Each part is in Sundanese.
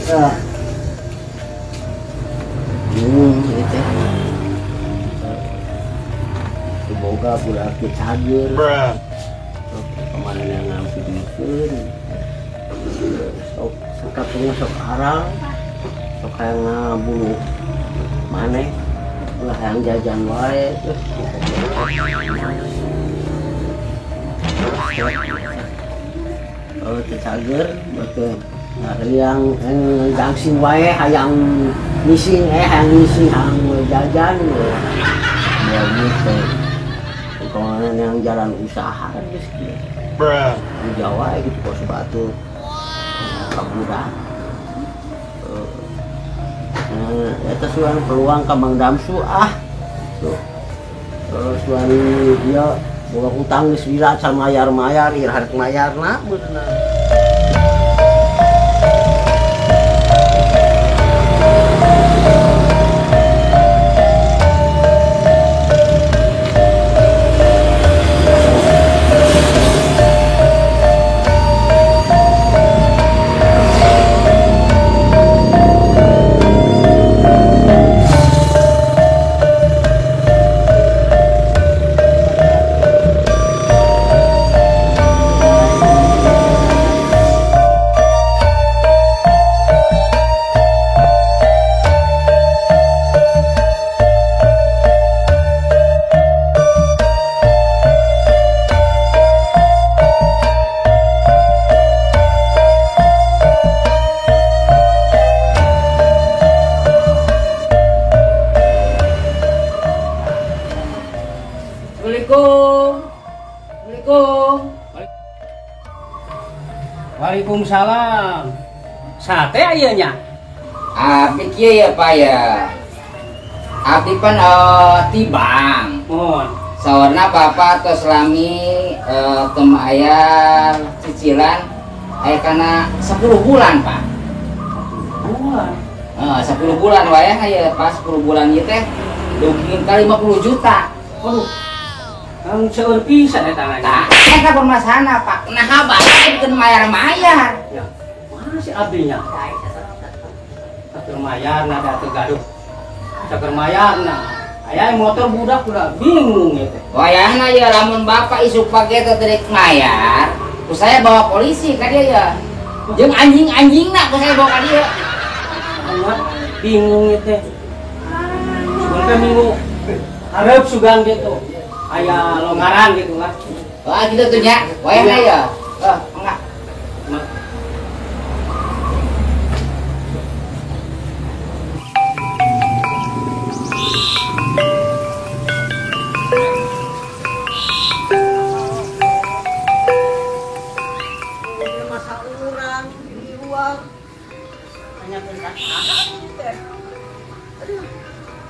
Ah. Itu. Boga budak teu cager. Kemana yang ngampikeun. Sok sakapungna sok arang. Sok hayang ngabunuh maneh. Ulah hayang jajan wae tuh. Oh, teu cager betul. Hayang gangsing wae hayang ngising hayang ngising hayang jajan. Ya gitu. Kemana yang jalan usaha kan geus kieu. Di Jawa gitu kos batu. Kabudak. Eta suan peluang ka Mang Damsu ah. Tuh. Suan dia boga utang geus lila can mayar-mayar, ieu harek mayarna beuneuh. Assalamualaikum. Waalaikumsalam. Sate aya nya. Abdi kieu ya Pak ya. Abdi pan tibang. Mohon. Sawarna bapak tos lami teu mayar cicilan aya kana 10 bulan Pak. 10 bulan. 10 bulan wae aya pas 10 bulan ieu teh dugi ka 50 juta. Waduh. Kang seueur pisan eta nanya. Tah, eta permasalahanna Pak. Naha bapak bikin mayar-mayar. Ya, mana si abdinya? Saker mayarna da teu gaduh. Saker mayarna. Aya motor budak udah bingung ieu teh. Wayahna ya lamun bapak isuk pake teh teu mayar, ku saya bawa polisi ka dieu ya. Jeung anjing-anjingna ku saya bawa ka dieu. Amat bingung ieu teh. Sugan minggu hareup sugan gitu. Aya longaran gitu lah. Wah gitu tuh nya. Wayahna ya. Enggak. Masa urang di luar. Tanyakeun ka teh. Aduh.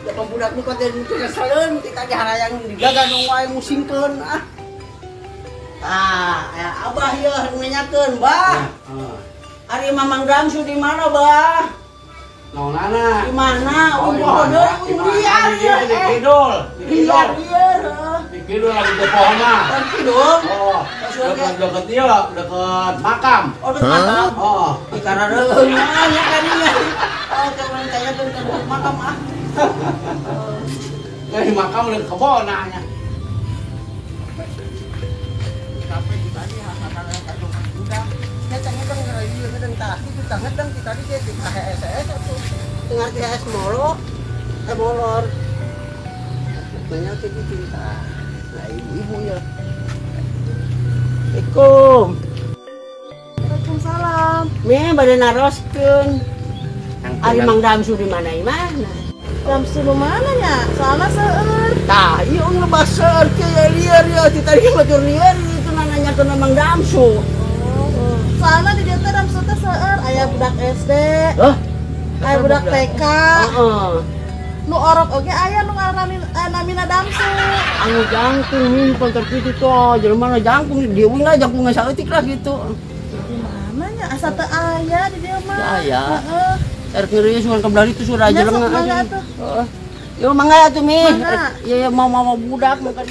Ya budak nu teh nu keseleun ti tadi harayang digagang wae musingkeun ah. Tah, aya abah ieu nanyakeun, Bah. Ari Mamang Damsu di mana, Bah? Naonana? Di mana? Oh, di liar di kidul. Di kidul. Di kidul lagi di pohon mah. Di kidul. Oh, dekat dia, dekat makam. Oh, dekat makam. Oh, di karareun nya kadinya. Oh, keur tanyakeun ka makam ah. Dari makam udah kebon nanya. Sampai di tadi hakana ka budak. Nya tanya dong ngarayu ngedeng tah kitu tah ngedeng ti tadi ge ti HSS atuh. Teu ngarti HS molo, molor. Nanya teh kitu tah. Nah, ibu-ibu ya. Assalamualaikum. Waalaikumsalam. Mi bade naroskeun. Ari Mang Damsu di mana imahna? Damsu di mana nya? Soalna seueur. Tah, ieu ngebah seueur kieu lieur ieu ti tadi batur lieur itu nanyakeun Mang Damsu. Oh. Soalna di dieu teh Damsu teh seueur, aya budak SD. Hah? Aya budak TK. Heeh. Nu orok oge aya nu namina Damsu. Anu jangkung mi pantar kitu tah, jelema na jangkung dieu we jangkung saeutik lah gitu. Di mana nya? Asa teu aya di dieu mah. Teu aya. Heeh. Erek ngeureun sugan ka belah ditu sudah aja lengah. Mangga atuh. Heeh. Yo mangga atuh Mi. Iya ya mau budak mau ka.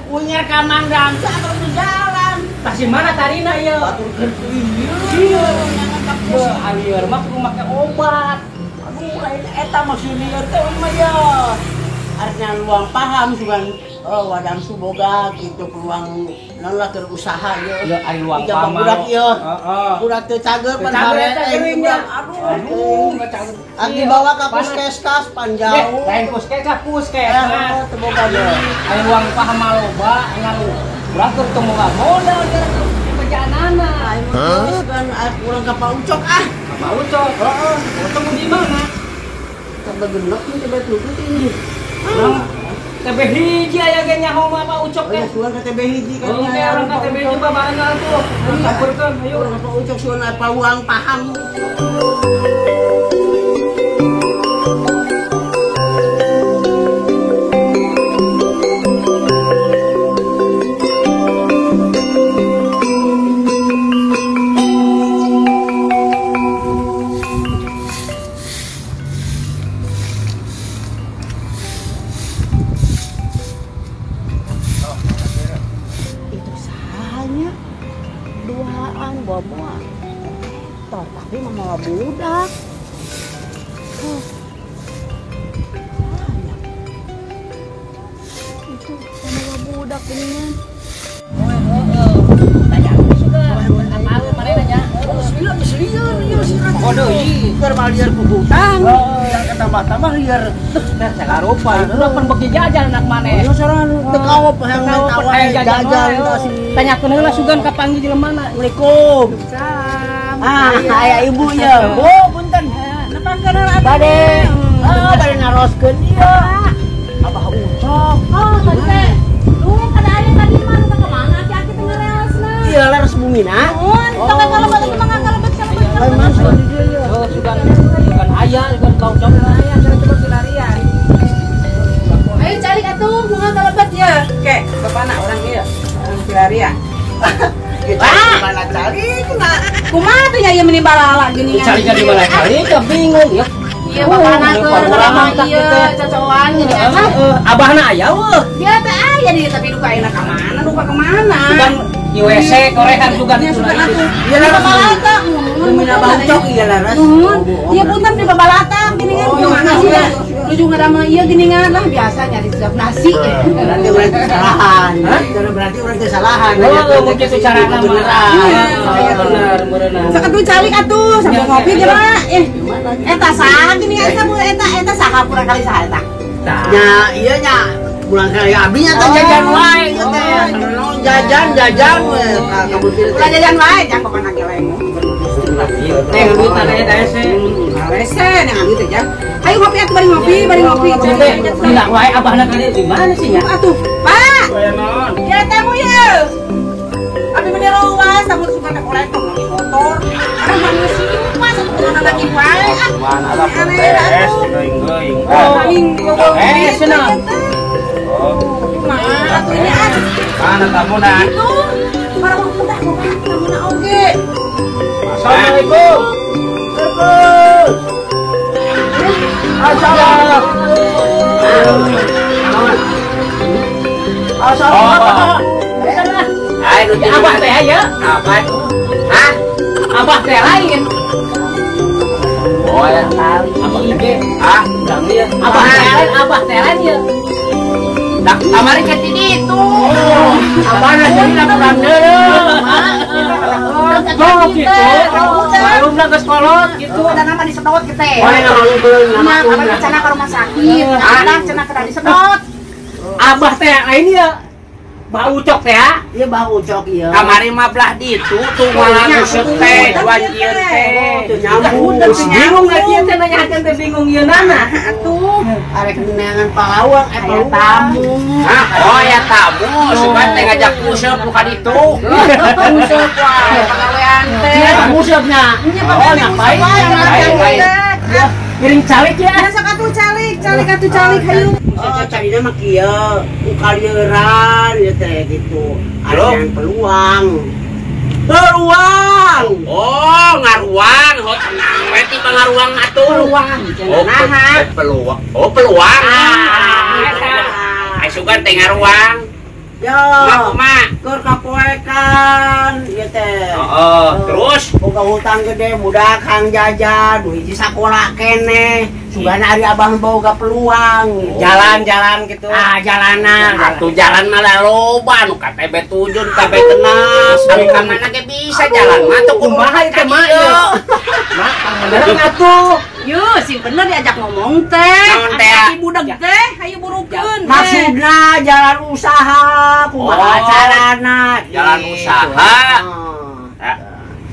Punya ka Mang Damsu atau di jalan. Tah si mana tarina ieu? Batur keur lieur. Beuh, lieur mah kudu make obat. Aduh, lain eta maksud lieur teh mah ya. Artinya luang paham sugan wadang suboga gitu peluang non lah keur usaha ieu. Ya ari luang paham. Budak ieu. Heeh. Budak teu cager pan hare aduh, aduh, Aki bawa ka puskesmas panjang. Lain puskesmas, puskesmas. Teu boga deui. Ari luang paham loba ngan urang keur teu boga modal keur pejaanana. Heuh? Kan urang ka Pak Ucok ah. Ka Pak Ucok. Heeh. Ketemu di mana? Teu genep nih teh tutup ini. TB hiji aya ge nyaho mah Pak Ucok teh. Oh, sugan ka TB hiji kan. Oke, urang ka TB hiji babarengan tuh. Sampurkeun ayo urang ka Pak Ucok sugan paluang paham. Budak. Itu sama budak ini. Tanya aku sudah. Apa mana nanya? Bismillah, lieur ieu si Kode ieu keur malieur ku hutang. Dan tambah-tambah lieur. Teh sagarupa itu pan beki jajan anak maneh. Ieu sorangan teu kaop hayang tawa jajan tah si. Tanyakeun heula sugan ka panggil jelema mana. Assalamualaikum. Ah, aya ibu ya. Bu, punten. Nepangkeun heula bade. Oh, bade naroskeun ieu. Abah Ucok. Oh, tadi teh. Lu kada aya tadi mah ka mana aki-aki teh ngareosna. Iya, leres bumina. Mun, tong kalebet teh mah kalebet kalebet. Lain masuk di dieu ieu. Oh, sugan sugan aya, sugan Pak Ucok. Aya, coba dilarian. Ayo calik atuh, mun kalebet ya. Ke, bapana urang ieu. Urang dilarian. Wah, mana cari kena. Kumaha tuh nya ieu meni balala geuningan. Cari di mana cari ke bingung ya. Iya bapana keur lama ieu cocoan geuningan mah. Abahna aya weuh. Dia teh aya di tapi duka ayeuna ka mana, duka ka mana. Sugan di WC korehan sugan nya sugan atuh. Ieu leres babalata. Bumina Ucok ieu leres. Ieu punten di babalata geuningan kumaha sih ya. Nuju ngadamel ieu geuningan lah biasa nyari sop nasi. Berarti urang kesalahan. Berarti urang kesalahan. Oh, mungkin itu carana mah. Bener, bener. Sok atuh calik atuh sambil ngopi ge mah. Eta saha geuningan sabu eta eta saha pura kali saha eta. Nya ieu nya bulan kali abdi nya teh jajan wae ieu teh. Jajan jajan we ka kabeutir. Ulah jajan wae jang pokona geleng. Teh duit teh hese. Hese nang duit teh jang. Ayo ngopi atuh bari ngopi, bari ngopi. Lila wae abahna kali di mana sih nya? Atuh, Pak. Aya naon? Ya tamu ye. Abi meni luas, tamu suka teh kolektor lagi motor. Ada manusia pas atuh kumaha lagi wae. Mana lah beres geuing-geuing. Oh, eh cenah. Kumaha atuh ini ah. Mana tamuna? Itu para budak kumaha tamuna oge. Assalamualaikum. Assalamualaikum. Ayo abah teh aya. Apa? Hah? Abah teh lain. Oh ya. Abah ieu. Ah, abah teh lain, abah teh lain ieu. Dah kamari ke itu. Abah jadi laporan deui. Oh gitu. Baru geus kolot gitu. Ada nama disedot ke teh. Oh, nama abah cenah ke rumah sakit. Kadang cenah kada disedot. Abah teh lain ieu. Bah Ucok teh ya? Iya Bah Ucok ieu. Kamari mah belah ditu tuh malah nguseup teh, juan ieu teh. Nyambung. Bingung lagi teh nanyakeun teh bingung ieu nana. Atuh, arek neangan palawang aya tamu. Hah, oh ya tamu, sugan teh ngajak nguseup nu ka ditu. Nguseup wae pagawean teh. Iya nguseupnya. Oh, ngapain? Ngiring calik ya. Sok atuh calik, calik atuh calik hayu. Oh, carina mah kieu, ukalieran ieu teh gitu. Ada peluang. Peluang. Oh, ngaruang. Oh, tenang we ti pangaruang atuh. Peluang. Oh, peluang. Oh, peluang. Ai sugan teh ngaruang. Ya. Kumaha? Keur kapoekan ieu teh. Heeh, terus boga hutang gede budak kang jajan, nu hiji sakola keneh. Sugana ari abang boga peluang. Jalan-jalan gitu. Ah, jalanan. Atuh jalan mah loba nu ka TB 7, TB tenas, anu ka mana ge bisa jalan mah tuh kumaha ieu teh mah ieu. Mak, beneran atuh. Yuh, sing bener diajak ngomong teh. Naon teh? Aki budak teh, hayu burukeun. Maksudna jalan usaha, kumaha carana? Jalan usaha.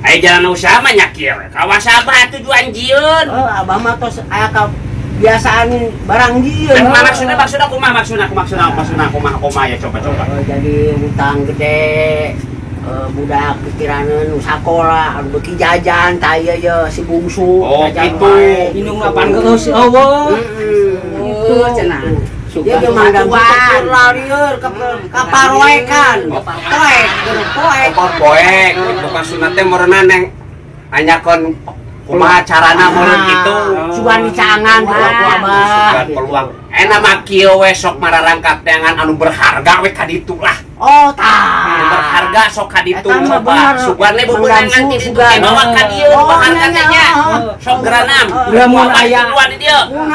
Aya jalan usaha mah nya kieu we. Kawas abah tujuan jieun. Oh, abah mah tos aya kabiasaan barang jieun. Maksudna kumaha maksudna kumaha ya coba. Jadi hutang gede. Budak pikiraneun nu sakola anu beuki jajan tah ieu ye si bungsu. Oh gitu. Indung lapan geus eueuh. Gitu cenah. Dia ge mandang keur larieur ka paroekan. Poek, poek. Poek itu maksudna teh meureunna neng anyakeun kumaha carana meureun kitu. Sugan dicangan ku abah. Sugan peluang. Enak mah kieu we sok mararangkat teangan anu berharga we ka ditu lah. Oh tah. Berharga sok ka ditu coba. Sugan we bebeunangan ti ditu teh bawa ka dieu berharga teh nya. Sok geranam. Lamun aya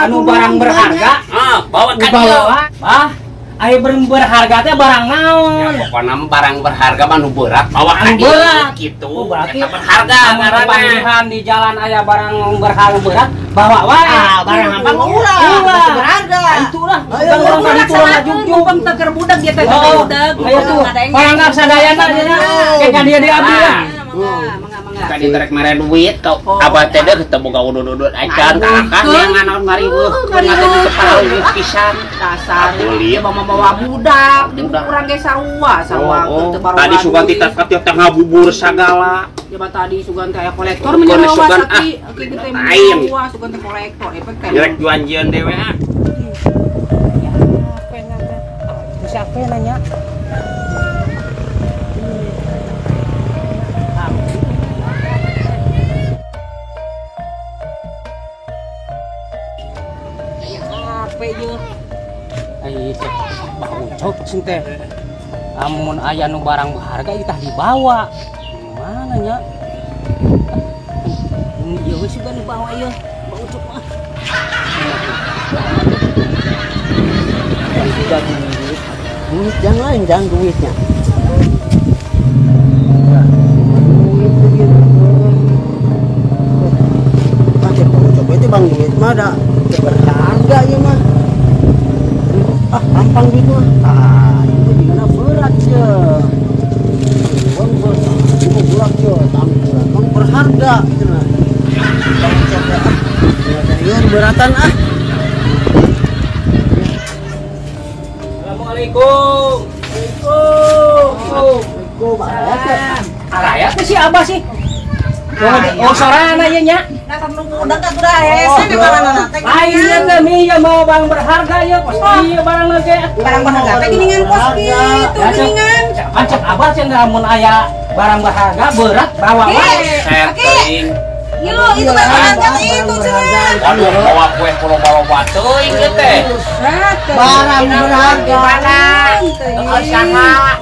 anu barang berharga, heeh, bawa ka dieu. Bah, aya berharga teh barang naon? Ya pokona mah barang berharga mah nu berat bawa ka dieu kitu. Berarti berharga ngaranna. Panggihan di jalan aya barang berharga berat bawa wae. Ah, barang apa ulah berharga. Itulah. Urang ka ditu urang jujug teh keur budak ieu teh budak. Aya tuh. Barang sadayana nya. Ke ka dieu diambil. Mangga. Tadi terek mere duit ka abah teh deuh teu boga udud-udud acan tah yang naon ngariweuh ngariweuh kepala pisan dasar dia bawa budak di urang ge sarua sarua teu baru. Tadi sugan tita teh ngabubur sagala. Ya tadi sugan teh aya kolektor menyewa aki aki teh menyewa sugan teh kolektor efek teh. Nyerek juanjieun dewe ah. Siapa yang nanya? Ai cek bau cok teh. Amun aya nu barang berharga itah dibawa. Mana nya? Ieu we sugan dibawa ieu. Bau cok mah. Duit jangan lain jangan duitnya. Pakai bau cok itu bang duit mah ada berharga ieu mah. Ah, gampang duit mah. Ah, itu dimana berat ya. Bang berat ya, berat. Bang berharga gitu nah. Bang coba ah. Ya, beratan ah. Assalamualaikum. Waalaikumsalam. Waalaikumsalam. Araya teh si Abah sih. Oh, sorana ieu nya. Dasar nu budak atuh hese di mana teh. Lain teh mi ieu mau barang berharga ieu pos ieu barang ge. Barang berharga teh geuningan pos kitu geuningan. Pan cek Abah cenah lamun aya barang berharga berat bawa wae. Teuing. Yo, itu barang berharga teh itu cenah. Waduh, bawa kue loba-loba teuing ieu teh. Barang berharga. Mana? Saha?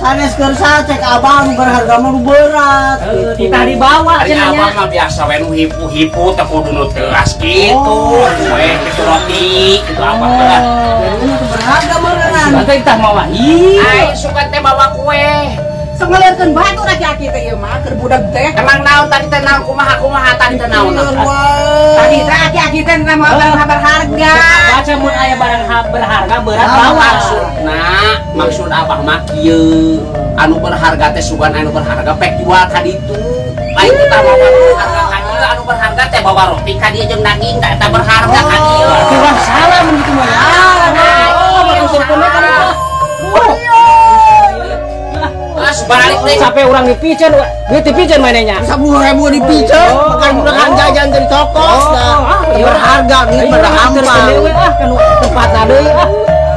Sanes keur cek abah nu berharga mah nu berat gitu. Titah dibawa cenah nya. Abah mah biasa we nu hipu-hipu teh kudu nu telas kitu. Kue kitu roti kitu abah teh. Jadi nu berharga meureunnan. Berarti titah mawa. Ih, ai sugan teh bawa kue. Sok ngalieurkeun batu aki-aki teh ieu mah keur budak teh. Emang naon tadi teh naon kumaha tadi teh naon? Tadi teh aki-aki teh mawa barang berharga. Baca mun aya barang berharga berat bawa. Maksudna, maksud abah mah kieu. Anu berharga teh sugan anu berharga pek jual ka ditu. Lain kita bawa berharga ka dieu, anu berharga teh bawa roti ka dieu jeung daging da eta berharga ka dieu. Berarti urang salah mun kitu mah. Oh, maksudna kan itu. Balik deh sampai orang dipiceun, duit dipiceun manehnya. 10.000 dipiceun, makan budak jajan dari toko. Berharga duit pada gampang. Ah, kan tempatna deui ah.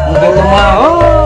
Mun kitu mah.